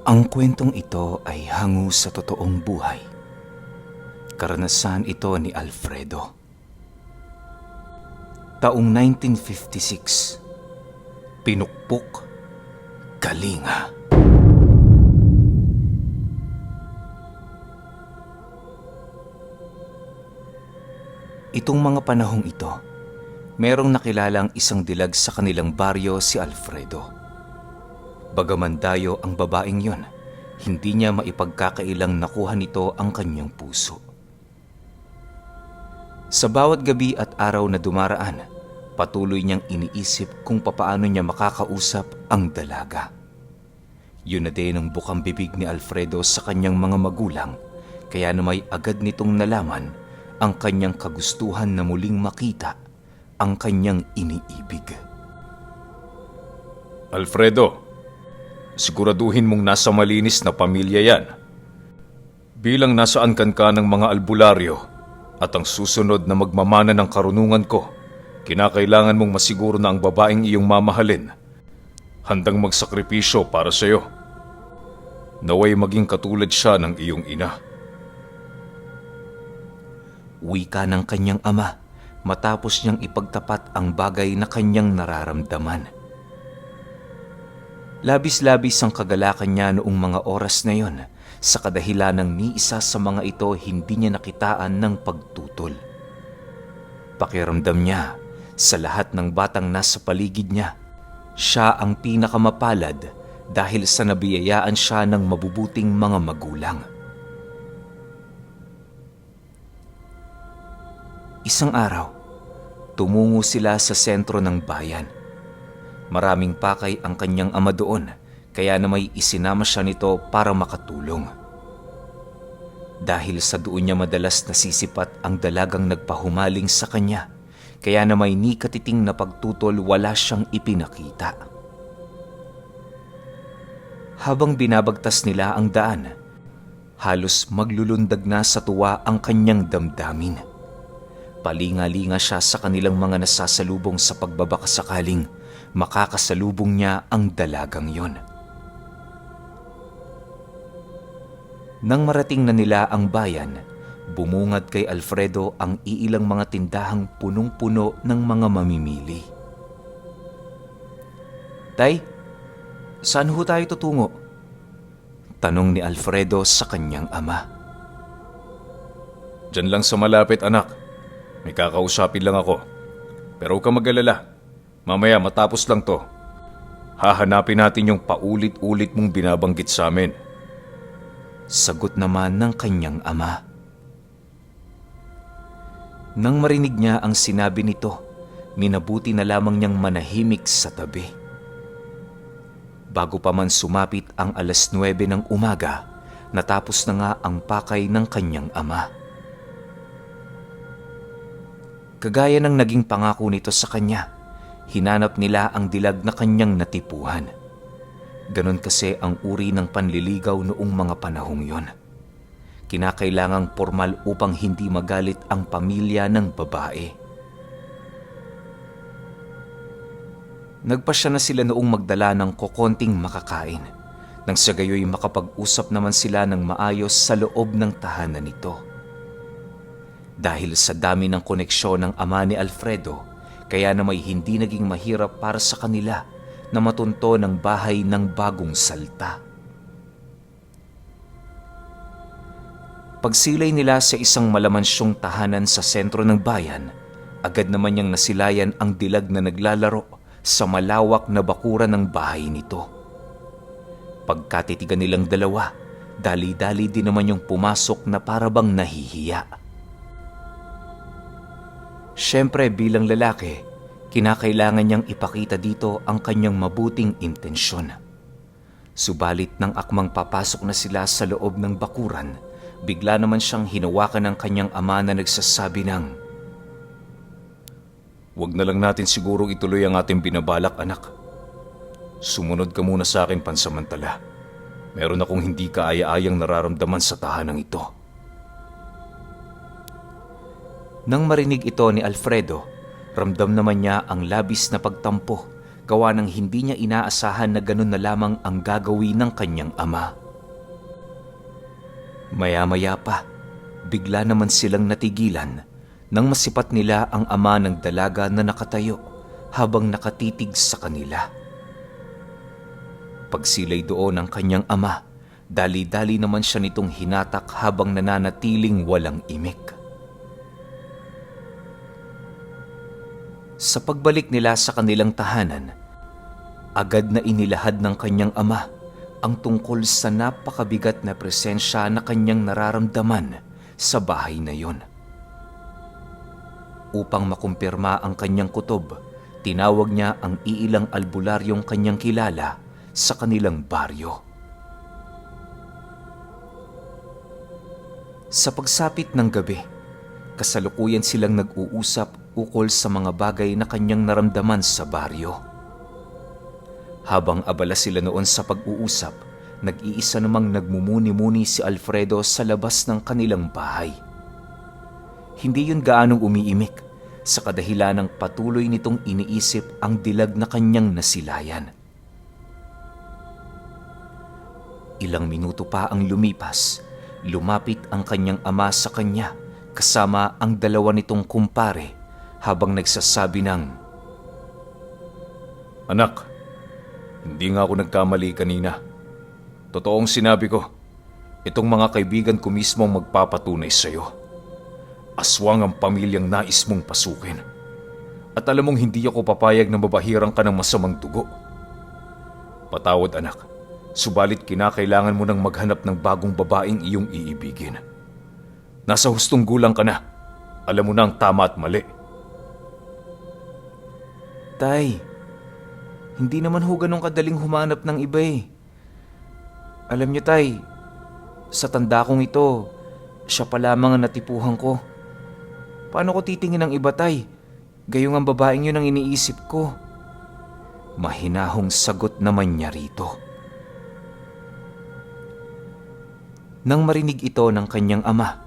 Ang kwentong ito ay hango sa totoong buhay. Karanasan ito ni Alfredo. Taong 1956, Pinukpok, Kalinga. Itong mga panahong ito, merong nakilalang isang dilag sa kanilang baryo si Alfredo. Bagaman dayo ang babaeng yon, hindi niya maipagkakailang nakuha nito ang kanyang puso. Sa bawat gabi at araw na dumaraan, patuloy niyang iniisip kung papaano niya makakausap ang dalaga. Yun na din ang bukang bibig ni Alfredo sa kanyang mga magulang, kaya na may agad nitong nalaman ang kanyang kagustuhan na muling makita ang kanyang iniibig. Alfredo, siguraduhin mong nasa malinis na pamilya yan. Bilang nasa angkan ka ng mga albularyo at ang susunod na magmamana ng karunungan ko, kinakailangan mong masiguro na ang babaeng iyong mamahalin handang magsakripisyo para sa iyo. Naway maging katulad siya ng iyong ina. Wika ng kanyang ama matapos niyang ipagtapat ang bagay na kanyang nararamdaman. Labis-labis ang kagalakan niya noong mga oras na yon sa kadahilanang ni isa sa mga ito hindi niya nakitaan ng pagtutol. Pakiramdam niya sa lahat ng batang nasa paligid niya, siya ang pinakamapalad dahil sa nabiyayaan siya ng mabubuting mga magulang. Isang araw, tumungo sila sa sentro ng bayan. Maraming pakay ang kanyang ama doon, kaya na may isinama siya nito para makatulong. Dahil sa doon niya madalas nasisipat ang dalagang nagpahumaling sa kanya, kaya na may nikatiting na pagtutol wala siyang ipinakita. Habang binabagtas nila ang daan, halos maglulundag na sa tuwa ang kanyang damdamin. Palinga-linga siya sa kanilang mga nasasalubong sa pagbabakasakaling makakasalubong niya ang dalagang yon. Nang marating na nila ang bayan, bumungad kay Alfredo ang iilang mga tindahang punong-puno ng mga mamimili. "Tay, saan ho tayo tutungo?" tanong ni Alfredo sa kanyang ama. Diyan lang sa malapit, anak. May kakausapin lang ako. Pero huwag kang mag-alala. Mamaya matapos lang to, hahanapin natin yung paulit-ulit mong binabanggit sa amin. Sagot naman ng kanyang ama. Nang marinig niya ang sinabi nito, minabuti na lamang niyang manahimik sa tabi. Bago pa man sumapit ang 9:00 ng umaga, natapos na nga ang pakay ng kanyang ama. Kagaya ng naging pangako nito sa kanya, hinanap nila ang dilag na kanyang natipuhan. Ganon kasi ang uri ng panliligaw noong mga panahong yon. Kinakailangang formal upang hindi magalit ang pamilya ng babae. Nagpasya na sila noong magdala ng kokonting makakain, nang sa gayoy makapag-usap naman sila ng maayos sa loob ng tahanan nito. Dahil sa dami ng koneksyon ng ama ni Alfredo, kaya na may hindi naging mahirap para sa kanila na matunto ng bahay ng bagong salta. Pagsilay nila sa isang malamansyong tahanan sa sentro ng bayan, agad naman niyang nasilayan ang dilag na naglalaro sa malawak na bakuran ng bahay nito. Pagkatitigan nilang dalawa, dali-dali din naman yung pumasok na parabang nahihiya. Siyempre bilang lalaki, kinakailangan niyang ipakita dito ang kanyang mabuting intensyon. Subalit nang akmang papasok na sila sa loob ng bakuran, bigla naman siyang hinawakan ng kanyang ama na nagsasabi ng, Huwag na lang natin siguro ituloy ang ating binabalak, anak. Sumunod ka muna sa akin pansamantala. Meron akong hindi kaaya-ayang nararamdaman sa tahanang ito. Nang marinig ito ni Alfredo, ramdam naman niya ang labis na pagtampo gawa ng hindi niya inaasahan na ganun na lamang ang gagawin ng kanyang ama. Maya-maya pa, bigla naman silang natigilan nang masipat nila ang ama ng dalaga na nakatayo habang nakatitig sa kanila. Pagsilay doon ng kanyang ama, dali-dali naman siya nitong hinatak habang nananatiling walang imik. Sa pagbalik nila sa kanilang tahanan, agad na inilahad ng kanyang ama ang tungkol sa napakabigat na presensya na kanyang nararamdaman sa bahay na yon. Upang makumpirma ang kanyang kutob, tinawag niya ang iilang albularyong kanyang kilala sa kanilang baryo. Sa pagsapit ng gabi, kasalukuyan silang nag-uusap ukol sa mga bagay na kanyang naramdaman sa baryo. Habang abala sila noon sa pag-uusap, nag-iisa namang nagmumuni-muni si Alfredo sa labas ng kanilang bahay. Hindi yun gaanong umiimik sa kadahilan ng patuloy nitong iniisip ang dilag na kanyang nasilayan. Ilang minuto pa ang lumipas, lumapit ang kanyang ama sa kanya kasama ang dalawa nitong kumpare habang nagsasabi ng, Anak, hindi nga ako nagkamali kanina. Totoong sinabi ko, itong mga kaibigan ko mismo ang magpapatunay sa'yo. Aswang ang pamilyang nais mong pasukin. At alam mong hindi ako papayag na mabahiran ka ng masamang dugo. Patawad anak, subalit kinakailangan mo nang maghanap ng bagong babaeng iyong iibigin. Nasa hustong gulang ka na. Alam mo na ang tama at mali. Tay, hindi naman ho ganun kadaling humanap ng iba eh. Alam niyo tay, sa tanda kong ito, siya pa lamang ang natipuhan ko. Paano ko titingin ng iba tay? Gayong ang babaeng yun ang iniisip ko. Mahinahong sagot naman niya rito. Nang marinig ito ng kanyang ama,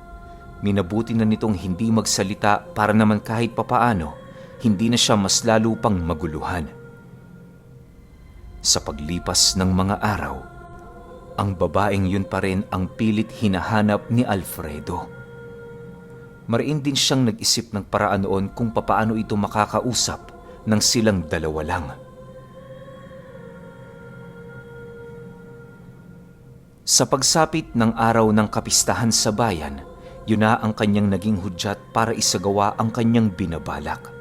minabuti na nitong hindi magsalita para naman kahit papaano, hindi na siya mas lalo pang maguluhan. Sa paglipas ng mga araw, ang babaeng yun pa rin ang pilit hinahanap ni Alfredo. Mariin din siyang nag-isip ng paraan noon kung papaano ito makakausap nang silang dalawa lang. Sa pagsapit ng araw ng kapistahan sa bayan, yun na ang kanyang naging hudyat para isagawa ang kanyang binabalak.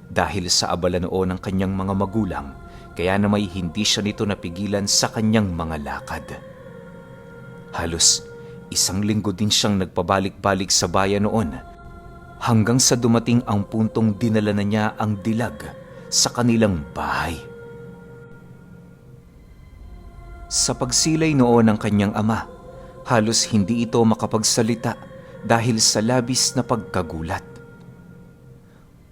Dahil sa abala noon ng kanyang mga magulang, kaya na may hindi siya nito napigilan sa kanyang mga lakad. Halos 1 linggo din siyang nagpabalik-balik sa bayan noon, hanggang sa dumating ang puntong dinala na niya ang dilag sa kanilang bahay. Sa pagsilay noon ng kanyang ama, halos hindi ito makapagsalita dahil sa labis na pagkagulat.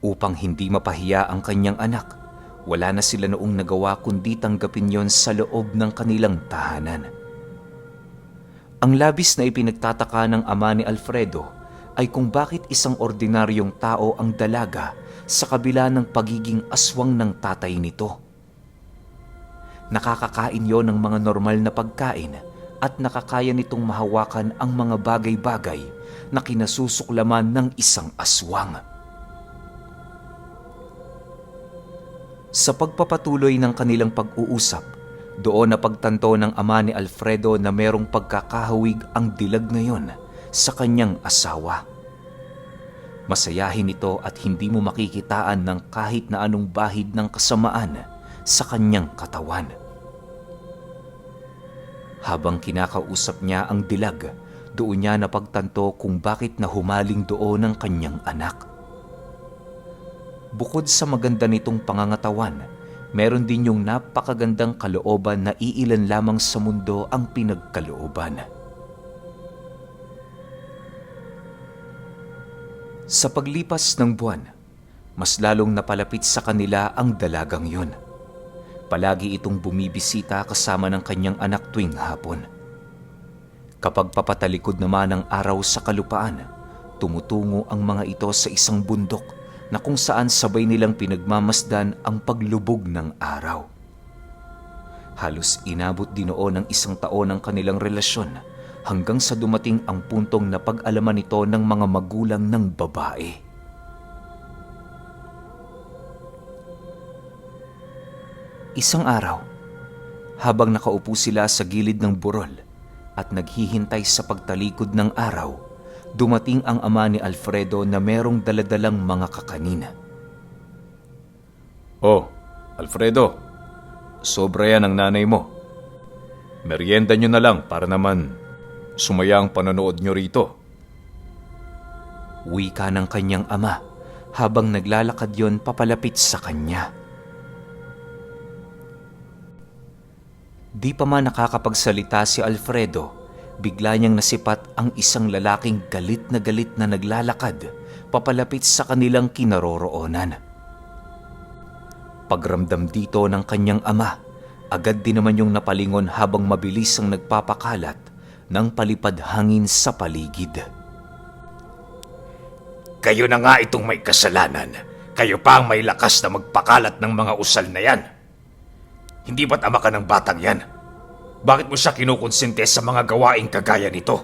Upang hindi mapahiya ang kanyang anak, wala na sila noong nagawa kundi tanggapin yon sa loob ng kanilang tahanan. Ang labis na ipinagtataka ng ama ni Alfredo ay kung bakit isang ordinaryong tao ang dalaga sa kabila ng pagiging aswang ng tatay nito. Nakakakain yon ng mga normal na pagkain at nakakaya nitong mahawakan ang mga bagay-bagay na kinasusuklaman ng isang aswang. Sa pagpapatuloy ng kanilang pag-uusap, doon napagtanto ng ama ni Alfredo na merong pagkakahawig ang dilag na yon sa kanyang asawa. Masayahin ito at hindi mo makikitaan ng kahit na anong bahid ng kasamaan sa kanyang katawan. Habang kinakausap niya ang dilag, doon niya napagtanto kung bakit nahumaling doon ang kanyang anak. Bukod sa maganda nitong pangangatawan, meron din yung napakagandang kalooban na iilan lamang sa mundo ang pinagkalooban. Sa paglipas ng buwan, mas lalong napalapit sa kanila ang dalagang yun. Palagi itong bumibisita kasama ng kanyang anak tuwing hapon. Kapag papatalikod naman ang araw sa kalupaan, tumutungo ang mga ito sa isang bundok na kung saan sabay nilang pinagmamasdan ang paglubog ng araw. Halos inabot din noon ng 1 taon ang kanilang relasyon hanggang sa dumating ang puntong napag-alaman nito ng mga magulang ng babae. Isang araw, habang nakaupo sila sa gilid ng burol at naghihintay sa pagtalikod ng araw, dumating ang ama ni Alfredo na merong daladalang mga kakanin. Oh, Alfredo, sobra yan ang nanay mo. Merienda nyo na lang para naman sumaya ang panonood nyo rito. Wika ng kanyang ama habang naglalakad yon papalapit sa kanya. Di pa man nakakapagsalita si Alfredo, bigla niyang nasipat ang isang lalaking galit na naglalakad papalapit sa kanilang kinaroroonan. Pagramdam dito ng kanyang ama, agad din naman yung napalingon habang mabilis ang nagpapakalat ng palipad hangin sa paligid. Kayo na nga itong may kasalanan. Kayo pa ang may lakas na magpakalat ng mga usal na yan. Hindi ba't ama ka ng batang yan? Bakit mo siya kinukonsente sa mga gawaing kagaya nito?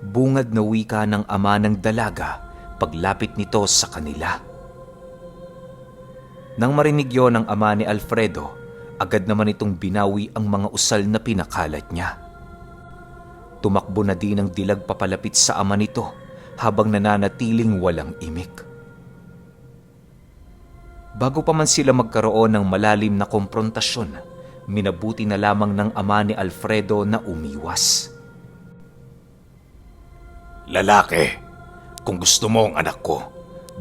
Bungad na wika ng ama ng dalaga paglapit nito sa kanila. Nang marinig yon ng ama ni Alfredo, agad naman itong binawi ang mga usal na pinakalat niya. Tumakbo na din ang dilag papalapit sa ama nito habang nananatiling walang imik. Bago pa man sila magkaroon ng malalim na komprontasyon, minabuti na lamang ng ama ni Alfredo na umiwas. Lalaki, kung gusto mo ang anak ko,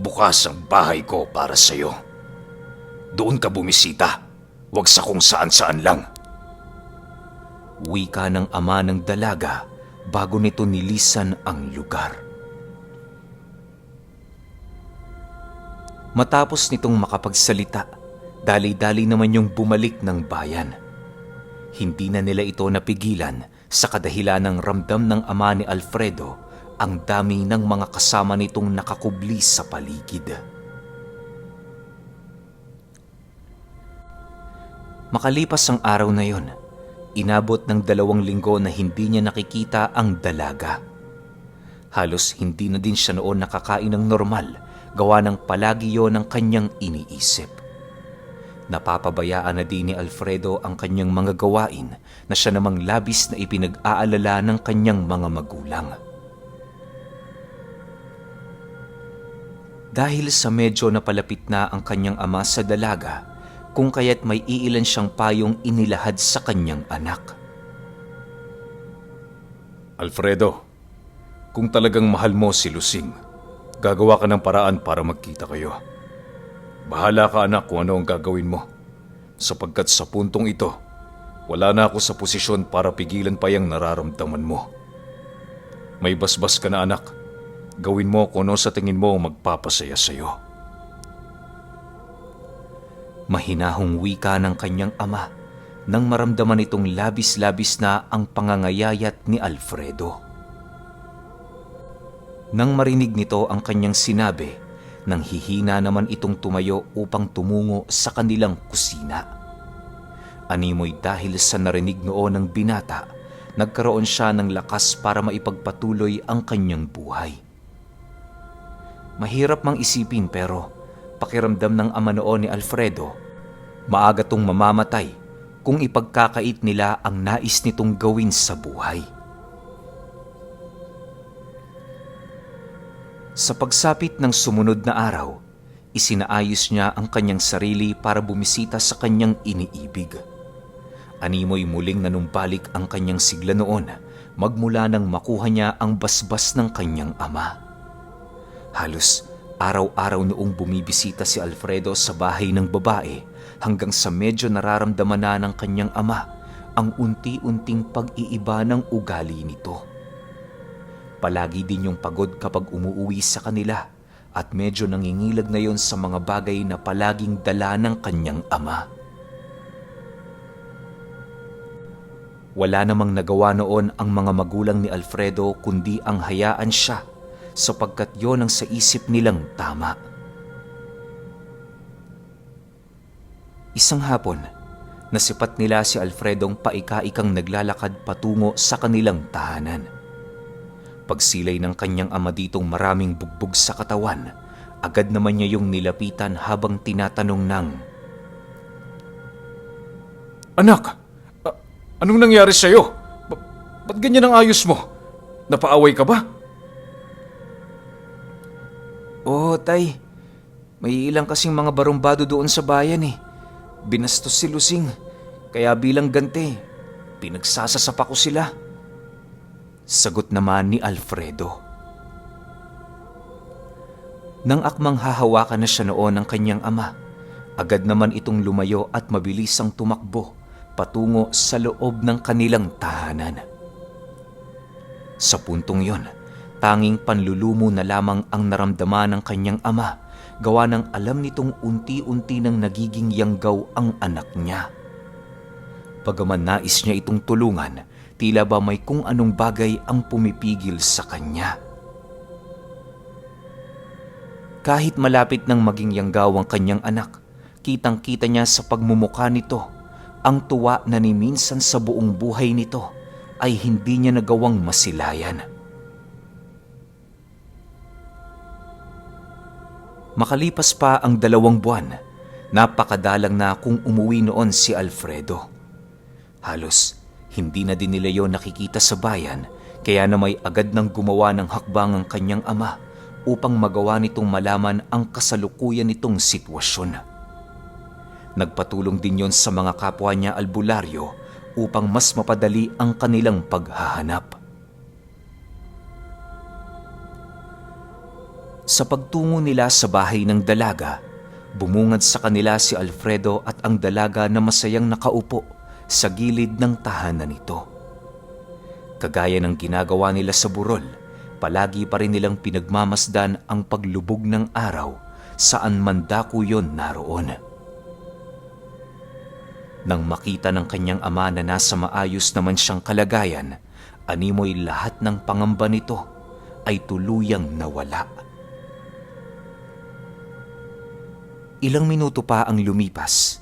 bukas ang bahay ko para sa'yo. Doon ka bumisita, huwag sa kung saan-saan lang. Wika ng ama ng dalaga bago nito nilisan ang lugar. Matapos nitong makapagsalita, dali-dali naman yung bumalik ng bayan. Hindi na nila ito napigilan sa kadahilan ng ramdam ng ama ni Alfredo ang dami ng mga kasama nitong nakakubli sa paligid. Makalipas ang araw na yon, inabot ng 2 linggo na hindi niya nakikita ang dalaga. Halos hindi na din siya noon nakakain ng normal, gawa ng palagi yon ang kanyang iniisip. Napapabayaan na din ni Alfredo ang kanyang mga gawain na siya namang labis na ipinag-aalala ng kanyang mga magulang. Dahil sa medyo napalapit na ang kanyang ama sa dalaga, kung kaya't may iilan siyang payong inilahad sa kanyang anak. Alfredo, kung talagang mahal mo si Lusing, gagawa ka ng paraan para magkita kayo. Bahala ka anak kung ano ang gagawin mo. Sapagkat sa puntong ito, wala na ako sa posisyon para pigilan pa yung nararamdaman mo. May basbas ka na anak. Gawin mo kung ano sa tingin mo magpapasaya sa'yo. Mahinahong wika ng kanyang ama nang maramdaman itong labis-labis na ang pangangayayat ni Alfredo. Nang marinig nito ang kanyang sinabi, nang hihina naman itong tumayo upang tumungo sa kanilang kusina. Animoy dahil sa narinig noon ng binata, nagkaroon siya ng lakas para maipagpatuloy ang kanyang buhay. Mahirap mang isipin pero pakiramdam ng ama noon ni Alfredo, maaga tong mamamatay kung ipagkakait nila ang nais nitong gawin sa buhay. Sa pagsapit ng sumunod na araw, isinaayos niya ang kanyang sarili para bumisita sa kanyang iniibig. Animoy muling nanumbalik ang kanyang sigla noon magmula nang makuha niya ang basbas ng kanyang ama. Halos araw-araw noong bumibisita si Alfredo sa bahay ng babae hanggang sa medyo nararamdaman na ng kanyang ama ang unti-unting pag-iiba ng ugali nito. Palagi din yung pagod kapag umuuwi sa kanila at medyo nangingilag na yon sa mga bagay na palaging dala ng kanyang ama. Wala namang nagawa noon ang mga magulang ni Alfredo kundi ang hayaan siya sapagkat yon ang sa isip nilang tama. Isang hapon, nasipat nila si Alfredong paika-ikang naglalakad patungo sa kanilang tahanan. Pagsilay ng kanyang ama ditong maraming bugbog sa katawan, agad naman niya yung nilapitan habang tinatanong ng, Anak, anong nangyari sa'yo? Ba't ganyan ang ayos mo? Napaaway ka ba? "Oo, tay. May ilang kasing mga barumbado doon sa bayan eh. Binastos si Lusing, kaya bilang ganti, pinagsasasapa ko sila." Sagot naman ni Alfredo. Nang akmang hahawakan na siya noon ng kanyang ama, agad naman itong lumayo at mabilisang tumakbo patungo sa loob ng kanilang tahanan. Sa puntong yon, tanging panlulumo na lamang ang naramdaman ng kanyang ama, gawa ng alam nitong unti-unti nang nagiging yanggaw ang anak niya. Bagaman nais niya itong tulungan, tila ba may kung anong bagay ang pumipigil sa kanya. Kahit malapit nang maging yanggaw ang kanyang anak, kitang-kita niya sa pagmumukha nito ang tuwa na ni minsan sa buong buhay nito ay hindi niya nagawang masilayan. Makalipas pa ang 2 buwan, napakadalang na kung umuwi noon si Alfredo. Halos hindi na din nila yon nakikita sa bayan, kaya na may agad nang gumawa ng hakbang ang kanyang ama upang magawa nitong malaman ang kasalukuyan nitong sitwasyon. Nagpatulong din yon sa mga kapwa niya albularyo upang mas mapadali ang kanilang paghahanap. Sa pagtungo nila sa bahay ng dalaga, bumungad sa kanila si Alfredo at ang dalaga na masayang nakaupo sa gilid ng tahanan nito. Kagaya ng ginagawa nila sa burol, palagi pa rin nilang pinagmamasdan ang paglubog ng araw saan man dako yon naroon. Nang makita ng kanyang ama na nasa maayos naman siyang kalagayan, animoy lahat ng pangamba nito ay tuluyang nawala. Ilang minuto pa ang lumipas,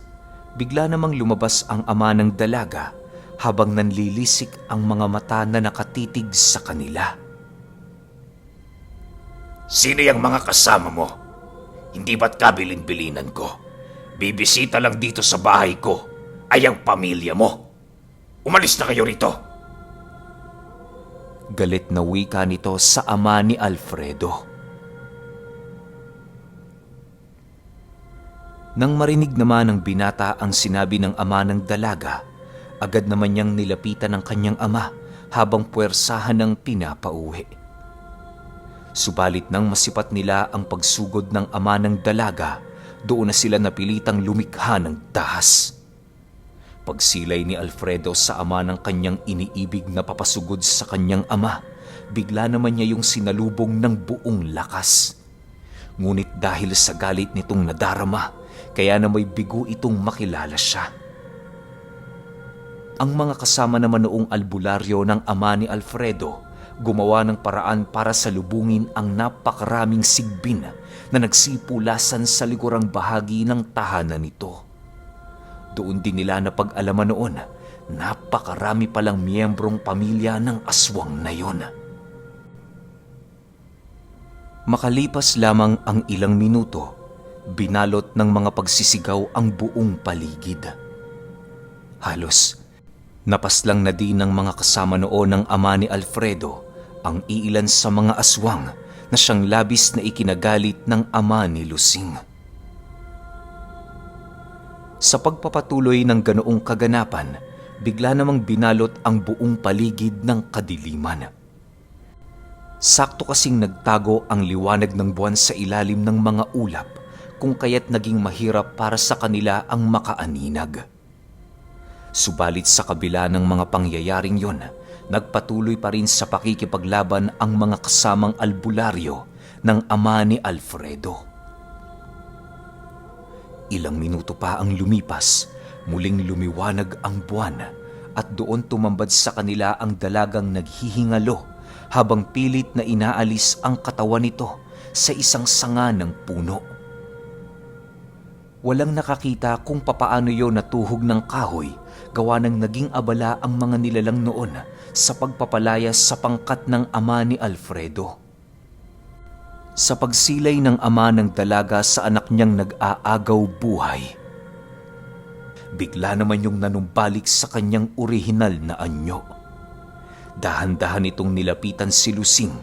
bigla namang lumabas ang ama ng dalaga habang nanlilisik ang mga mata na nakatitig sa kanila. "Sino yung mga kasama mo? Hindi ba't kabilin-bilinan ko? Bibisita lang dito sa bahay ko ay ang pamilya mo. Umalis na kayo rito." Galit na wika nito sa ama ni Alfredo. Nang marinig naman ng binata ang sinabi ng ama ng dalaga, agad naman niyang nilapitan ng kanyang ama habang puwersahan ng pinapauwi. Subalit nang masipat nila ang pagsugod ng ama ng dalaga, doon na sila napilitang lumikha ng dahas. Pagsilay ni Alfredo sa ama ng kanyang iniibig na papasugod sa kanyang ama, bigla naman niya yung sinalubong ng buong lakas. Ngunit dahil sa galit nitong nadarama, kaya na may bigo itong makilala siya. Ang mga kasama naman noong albularyo ng ama ni Alfredo, gumawa ng paraan para salubungin ang napakaraming sigbin na nagsipulasan sa likurang bahagi ng tahanan nito. Doon din nila napag-alaman noon, napakarami palang miyembrong pamilya ng aswang na yon. Makalipas lamang ang ilang minuto, binalot ng mga pagsisigaw ang buong paligid. Halos napaslang na din ng mga kasama noon ng ama ni Alfredo ang iilan sa mga aswang na siyang labis na ikinagalit ng ama ni Lusing. Sa pagpapatuloy ng ganoong kaganapan, bigla namang binalot ang buong paligid ng kadiliman. Sakto kasing nagtago ang liwanag ng buwan sa ilalim ng mga ulap, kung kaya't naging mahirap para sa kanila ang makaaninag. Subalit sa kabila ng mga pangyayaring yon, nagpatuloy pa rin sa pakikipaglaban ang mga kasamang albularyo ng ama ni Alfredo. Ilang minuto pa ang lumipas, muling lumiwanag ang buwan at doon tumambad sa kanila ang dalagang naghihingalo habang pilit na inaalis ang katawan nito sa isang sanga ng puno. Walang nakakita kung papaano yon natuhog ng kahoy, gawa ng naging abala ang mga nilalang noon sa pagpapalayas sa pangkat ng ama ni Alfredo. Sa pagsilay ng ama ng dalaga sa anak niyang nag-aagaw buhay, bigla naman yung nanumbalik sa kanyang orihinal na anyo. Dahan-dahan itong nilapitan si Lusing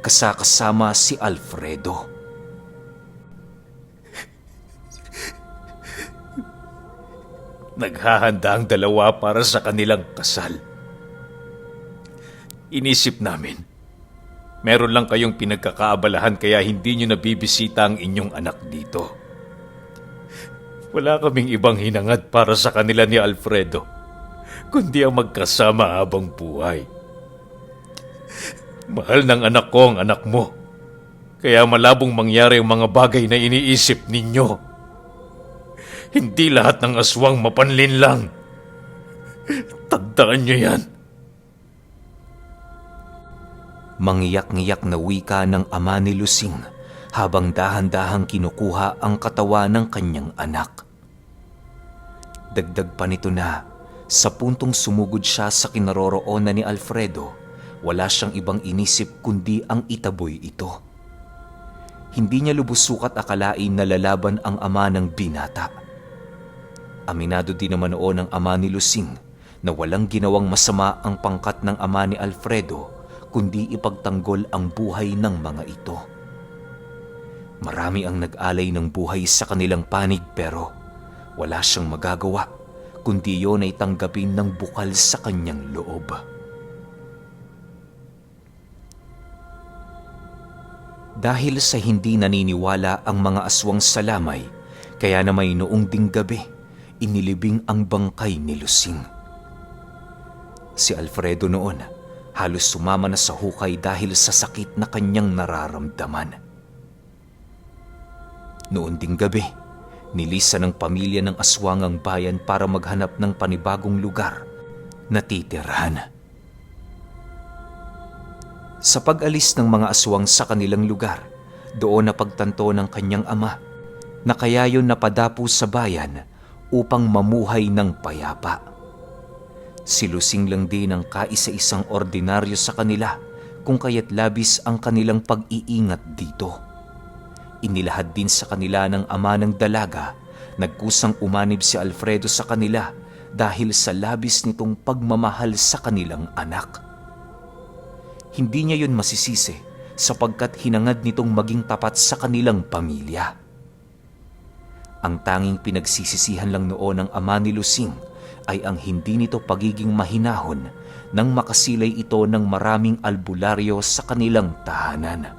kasama si Alfredo. Naghahanda ang dalawa para sa kanilang kasal. Inisip namin, meron lang kayong pinagkakaabalahan kaya hindi nyo nabibisita ang inyong anak dito. Wala kaming ibang hinangad para sa kanila ni Alfredo, kundi ang magkasama habang buhay. Mahal ng anak ko ang anak mo, kaya malabong mangyari ang mga bagay na iniisip ninyo. Hindi lahat ng aswang mapanlin lang. Tandaan nyo yan. Mangiyak-ngiyak na wika ng ama ni Lusing habang dahan-dahang kinukuha ang katawan ng kanyang anak. Dagdag pa nito na, sa puntong sumugod siya sa kinaroroonan ni Alfredo, wala siyang ibang inisip kundi ang itaboy ito. Hindi niya lubos sukat akalain na lalaban ang ama ng binata. Aminado din naman noon ang ama ni Lusing na walang ginawang masama ang pangkat ng ama ni Alfredo kundi ipagtanggol ang buhay ng mga ito. Marami ang nag-alay ng buhay sa kanilang panig pero wala siyang magagawa kundi yon ay tanggapin ng bukal sa kanyang loob. Dahil sa hindi naniniwala ang mga aswang sa lamay, kaya naman noong ding gabi, inilibing ang bangkay ni Lusing. Si Alfredo noon, halos sumama na sa hukay dahil sa sakit na kanyang nararamdaman. Noon ding gabi, nilisan ng pamilya ng aswang ang bayan para maghanap ng panibagong lugar na titirhan. Sa pag-alis ng mga aswang sa kanilang lugar, doon napagtanto ng kanyang ama na kaya yun napadapo sa bayan upang mamuhay ng payapa. Si Lusing lang din ang kaisa-isang ordinaryo sa kanila kung kaya't labis ang kanilang pag-iingat dito. Inilahad din sa kanila ng ama ng dalaga, nagkusang umanib si Alfredo sa kanila dahil sa labis nitong pagmamahal sa kanilang anak. Hindi niya yun masisisi sapagkat hinangad nitong maging tapat sa kanilang pamilya. Ang tanging pinagsisisihan lang noon ng ama ni Lusing ay ang hindi nito pagiging mahinahon nang makasilay ito ng maraming albularyo sa kanilang tahanan.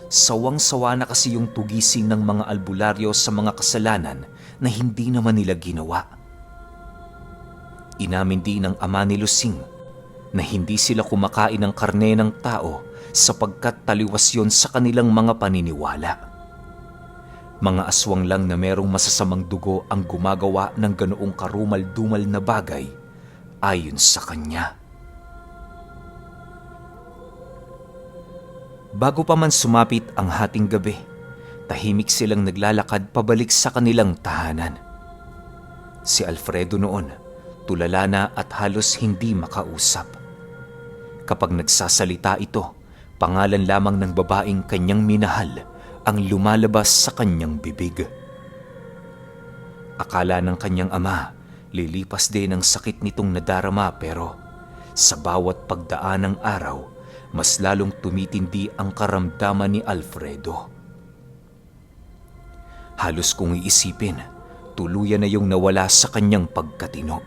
Sawang-sawa na kasi yung tugising ng mga albularyo sa mga kasalanan na hindi naman nila ginawa. Inamin din ng ama ni Lusing na hindi sila kumakain ng karne ng tao sapagkat taliwas yon sa kanilang mga paniniwala. Mga aswang lang na merong masasamang dugo ang gumagawa ng ganoong karumal-dumal na bagay ayon sa kanya. Bago pa man sumapit ang hating gabi, tahimik silang naglalakad pabalik sa kanilang tahanan. Si Alfredo noon, tulala na at halos hindi makausap. Kapag nagsasalita ito, pangalan lamang ng babaeng kanyang minahal ang lumalabas sa kanyang bibig. Akala ng kanyang ama, lilipas din ang sakit nitong nadarama pero sa bawat pagdaan ng araw, mas lalong tumitindi ang karamdaman ni Alfredo. Halos kung iisipin, tuluyan na yung nawala sa kanyang pagkatino.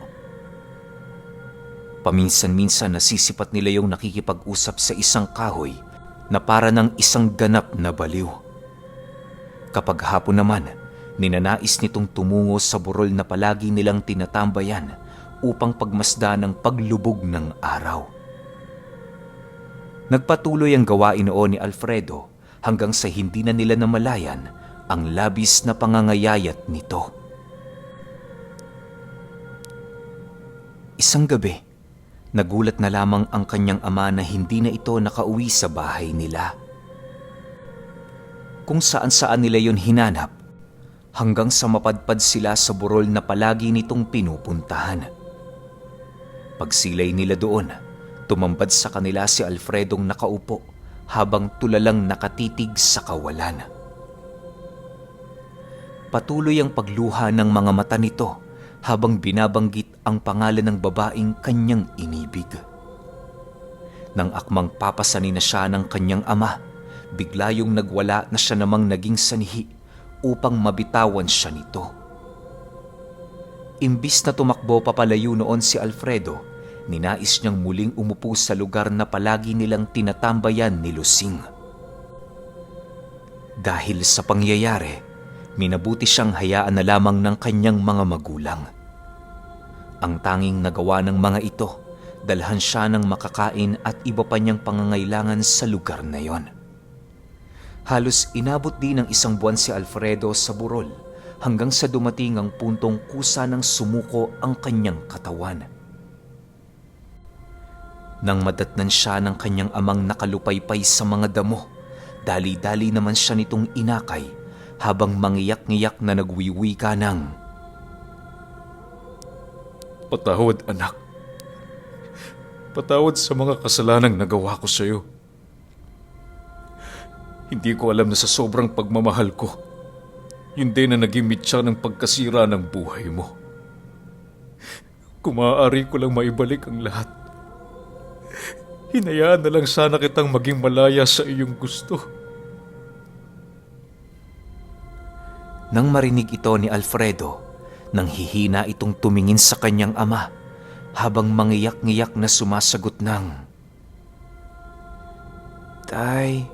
Paminsan-minsan nasisipat nila yung nakikipag-usap sa isang kahoy na para ng isang ganap na baliw. Kapag hapon naman, ninanais nitong tumungo sa burol na palagi nilang tinatambayan upang pagmasdan ang paglubog ng araw. Nagpatuloy ang gawain noon ni Alfredo hanggang sa hindi na nila namalayan ang labis na pangangayayat nito. Isang gabi, Nagulat na lamang ang kanyang ama na hindi na ito nakauwi sa bahay nila. Kung saan-saan nila yon hinanap, hanggang sa mapadpad sila sa burol na palagi nitong pinupuntahan. Pagsilay nila doon, tumambad sa kanila si Alfredong nakaupo habang tulalang nakatitig sa kawalan. Patuloy ang pagluha ng mga mata nito habang binabanggit ang pangalan ng babaeng kanyang inibig. Nang akmang papasanin na siya ng kanyang ama, bigla yung nagwala na siya namang naging sanhi upang mabitawan siya nito. Imbis na tumakbo papalayo noon si Alfredo, ninais niyang muling umupo sa lugar na palagi nilang tinatambayan ni Lusing. Dahil sa pangyayari, minabuti siyang hayaan na lamang ng kanyang mga magulang. Ang tanging nagawa ng mga ito, dalhan siya ng makakain at iba pa niyang pangangailangan sa lugar na yon. Halos inabot din ng 1 buwan si Alfredo sa burol hanggang sa dumating ang puntong kusa ng sumuko ang kanyang katawan. Nang madatnan siya ng kanyang amang nakalupaypay sa mga damo, dali-dali naman siya nitong inakay habang mangiyak-ngiyak na nagwiwi ka ng, Patawad, anak. Patawad sa mga kasalanang nagawa ko sa iyo. Hindi ko alam na sa sobrang pagmamahal ko, yun din na naging mitya ng pagkasira ng buhay mo. Kung maaari ko lang maibalik ang lahat, hinayaan na lang sana kitang maging malaya sa iyong gusto. Nang marinig ito ni Alfredo, nang hihina itong tumingin sa kanyang ama habang mangiyak-ngiyak na sumasagot ng, Tay,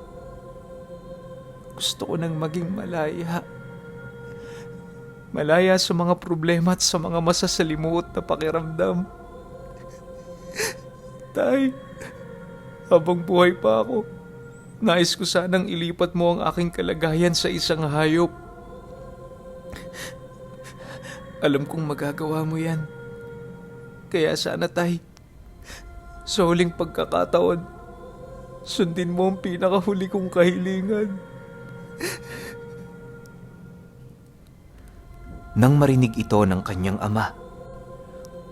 gusto ko nang maging malaya. Malaya sa mga problema at sa mga masasalimuot na pakiramdam. Tay, habang buhay pa ako, nais ko sanang ilipat mo ang aking kalagayan sa isang hayop. Alam kong magagawa mo yan. Kaya sana, Tay, sa huling pagkakataon, sundin mo ang pinakahuli kong kahilingan. Nang marinig ito ng kanyang ama,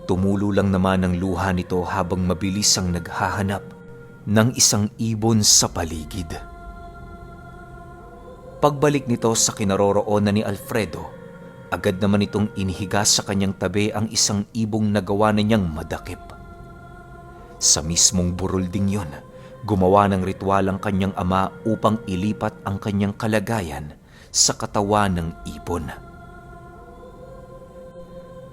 tumulo lang naman ang luha nito habang mabilis ang naghahanap ng isang ibon sa paligid. Pagbalik nito sa kinaroroonan ni Alfredo, agad naman itong inihiga sa kanyang tabi ang isang ibong nagawa na niyang madakip. Sa mismong burol ding yun, gumawa ng ritual ang kanyang ama upang ilipat ang kanyang kalagayan sa katawan ng ibon.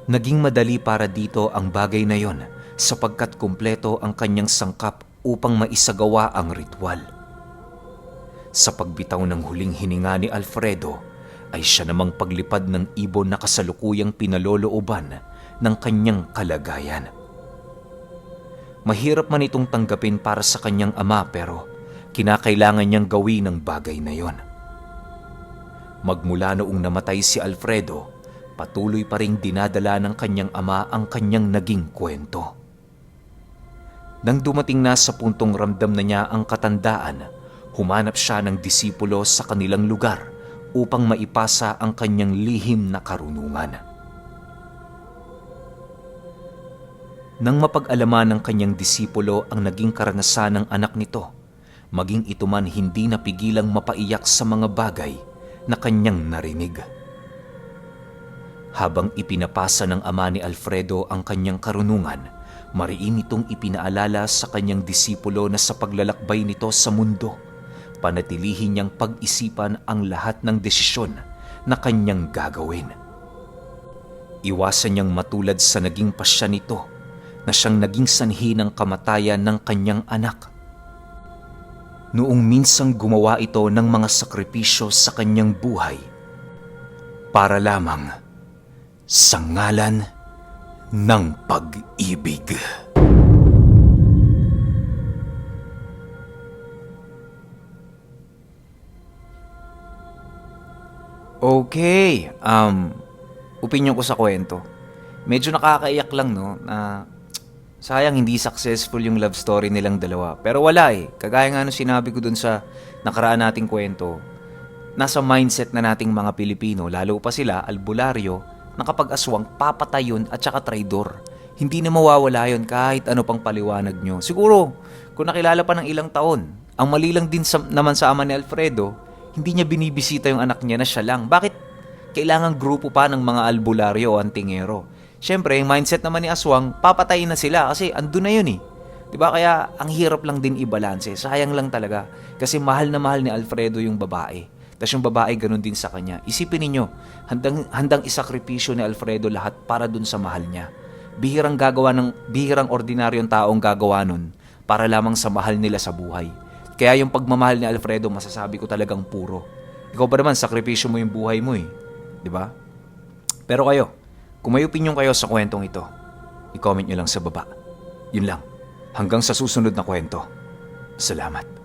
Naging madali para dito ang bagay na yon sapagkat kumpleto ang kanyang sangkap upang maisagawa ang ritual. Sa pagbitaw ng huling hininga ni Alfredo, ay siya namang paglipad ng ibon na kasalukuyang pinalolooban ng kanyang kalagayan. Mahirap man itong tanggapin para sa kanyang ama pero kinakailangan niyang gawin ang bagay na yon. Magmula noong namatay si Alfredo, patuloy pa ring dinadala ng kanyang ama ang kanyang naging kwento. Nang dumating na sa puntong ramdam na niya ang katandaan, humanap siya ng disipulo sa kanilang lugar upang maipasa ang kanyang lihim na karunungan. Nang mapag-alaman ng kanyang disipulo ang naging karanasan ng anak nito, maging ito man hindi napigilang mapaiyak sa mga bagay na kanyang narinig. Habang ipinapasa ng ama ni Alfredo ang kanyang karunungan, mariin itong ipinaalala sa kanyang disipulo na sa paglalakbay nito sa mundo, panatilihin niyang pag-isipan ang lahat ng desisyon na kanyang gagawin. Iwasan niyang matulad sa naging pasya nito na siyang naging sanhi ng kamatayan ng kanyang anak. Noong minsang gumawa ito ng mga sakripisyo sa kanyang buhay para lamang sa ngalan ng pag-ibig. Okay, opinion ko sa kwento. Medyo nakakaiyak lang, no, na Sayang hindi successful yung love story nilang dalawa. Pero wala eh. Kagaya nga nung sinabi ko dun sa nakaraan nating kwento, nasa mindset na nating mga Pilipino, lalo pa sila, albularyo, na kapag aswang, papatay yun at saka traidor. Hindi na mawawala yun kahit ano pang paliwanag nyo. Siguro, kung nakilala pa ng ilang taon, ang mali lang din naman sa ama ni Alfredo, hindi niya binibisita yung anak niya na siya lang. Bakit kailangan grupo pa ng mga albularyo o antingero? Siyempre, yung mindset naman ni Aswang, papatayin na sila kasi andun na yun eh. Diba? Kaya ang hirap lang din i-balance. Sayang lang talaga. Kasi mahal na mahal ni Alfredo yung babae. Tapos yung babae ganun din sa kanya. Isipin ninyo, handang isakripisyo ni Alfredo lahat para dun sa mahal niya. Bihirang ordinaryong taong gagawa nun para lamang sa mahal nila sa buhay. Kaya yung pagmamahal ni Alfredo, masasabi ko talagang puro. Ikaw pa naman, sakripisyo mo yung buhay mo eh. Diba? Pero kayo, kung may opinion kayo sa kwentong ito, i-comment nyo lang sa baba. Yun lang. Hanggang sa susunod na kwento. Salamat.